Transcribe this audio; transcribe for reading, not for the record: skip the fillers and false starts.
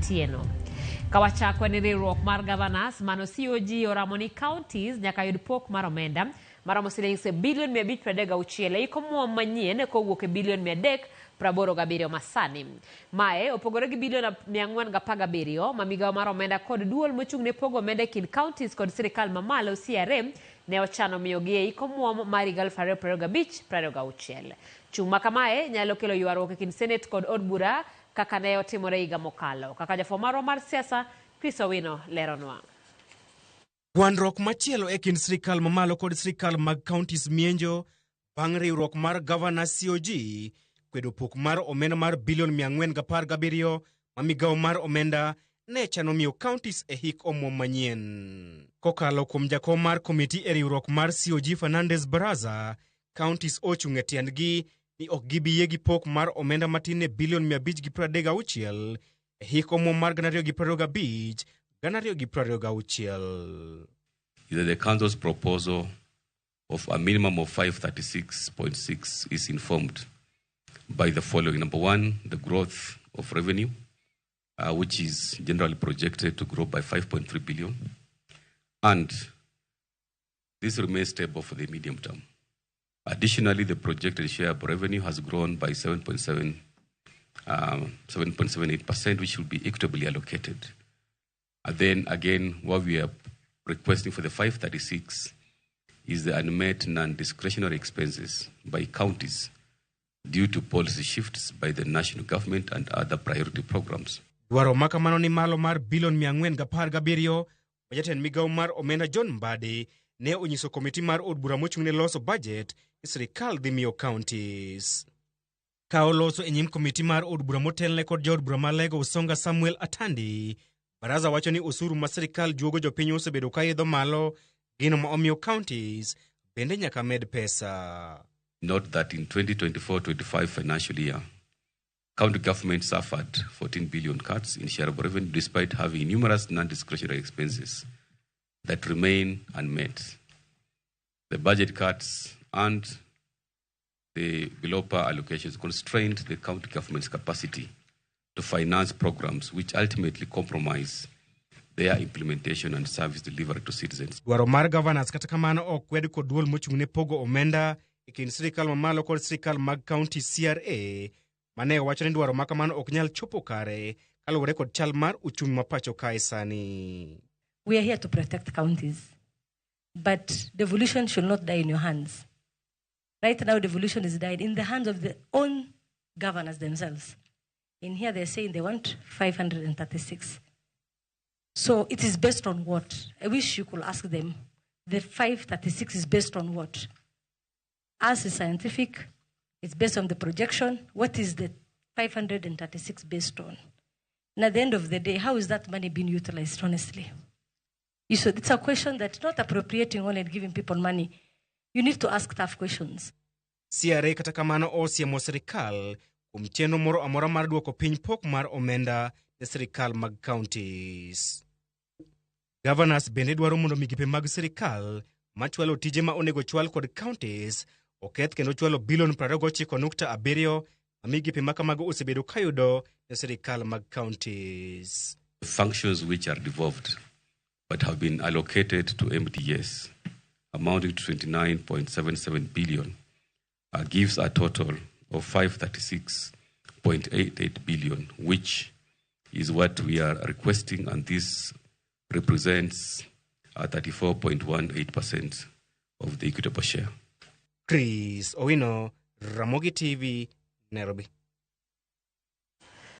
Atieno. Kawachako ni riwruok mar governors mano COG oramo ni counties nyaka yud pok mar omenda maromo silings bilion 536 e iko omuom manyien kowuok e bilion 387 masani. Mae opogore gi bilion 417 ma migawo mar omenda kod duol mochung' ne pogo omenda e kind counties kod sirikal mamalo CRA ne ochano miyogi e iko omuom mar higa 2025-26. Chung' ma kamae nyalo kelo ywaruok e kind Senate kod od bura kaka ne otimore higa mokalo. Kaka jafwamb marwa mar siasa Chris Owino leronwa. Gwandruok machielo e kind sirikal mamalo kod sirikal mag counties mienjo bang' riwruok mar Governor COG kwedo pok mar omenda mar bilion 417 ma migawo mar omenda ne chano miyo counties e hik omuom manyien. Kokalo kuom jakom mar komiti e riwruok mar COG Fernandez Baraza, counties ochung' e tiendgi ni ok gibi yie gi pok mar omenda matin ne bilion 536 e hik omuom mar 2025 2026. Is that the council's proposal of a minimum of 536.6 is informed by the following. Number one, the growth of revenue, which is generally projected to grow by 5.3 billion. And this remains stable for the medium term. Additionally, the projected share of revenue has grown by 7.78%, which will be equitably allocated. And then again, what we are requesting for the 536 is the unmet non-discretionary expenses by counties due to policy shifts by the national government and other priority programs. Dwaro ma kamano ni malo mar bilion 417 ma jatend migawo mar omenda John Mbadi ne onyiso komiti mar od bura mochung' ne loso budget ni sirikal dhi miyo counties. Ka oloso e nyim komiti mar od bura motelne kod jaod bura ma Lego Usonga Samuel Atandi, Baraza wacho ni osuru ma sirikal juogo jopiny osebedo ka idho malo, gino ma omiyo counties bende nyaka med pesa. Note that in 2024-25 financial year, county government suffered 14 billion cuts in share of revenue despite having numerous non-discretionary expenses that remain unmet. The budget cuts and the below par allocations constrained the county government's capacity to finance programs which ultimately compromise their implementation and service delivery to citizens. Dwaro mar governors kata kamano ok kwed kod duol mochung' ne pogo omenda e kind sirikal mamalo kod sirikal mag county CRA mane owacho ni dwaro ma kamano ok nyal chopo kare kaluwore kod chal mar uchumi ma pacho kae sani. We are here to protect counties, but devolution should not die in your hands. Right now, devolution is died in the hands of the own governors themselves. In here, they're saying they want 536. So it is based on what? I wish you could ask them. The 536 is based on what? As is scientific, it's based on the projection. What is the 536 based on? And at the end of the day, how is that money being utilized, honestly? You so it's a question that's not appropriating only and giving people money. You need to ask tough questions. CRA kata kamano osiemo sirikal kuom chenro moro amora mar duoko piny pok mar omenda ne sirikal mag counties. Governors bende dwaro mondo migepe mag sirikal machwalo tije ma onego chwal kod counties oketh kendo chwalo bilion 29.7 ma migepe ma kamago osebedo kayudo ne sirikal mag counties. Functions which are devolved but have been allocated to MDS amounting to 29.77 billion gives a total of 536.88 billion, which is what we are requesting, and this represents 34.18% of the equitable share. Chris Owino, Ramogi TV, Nairobi.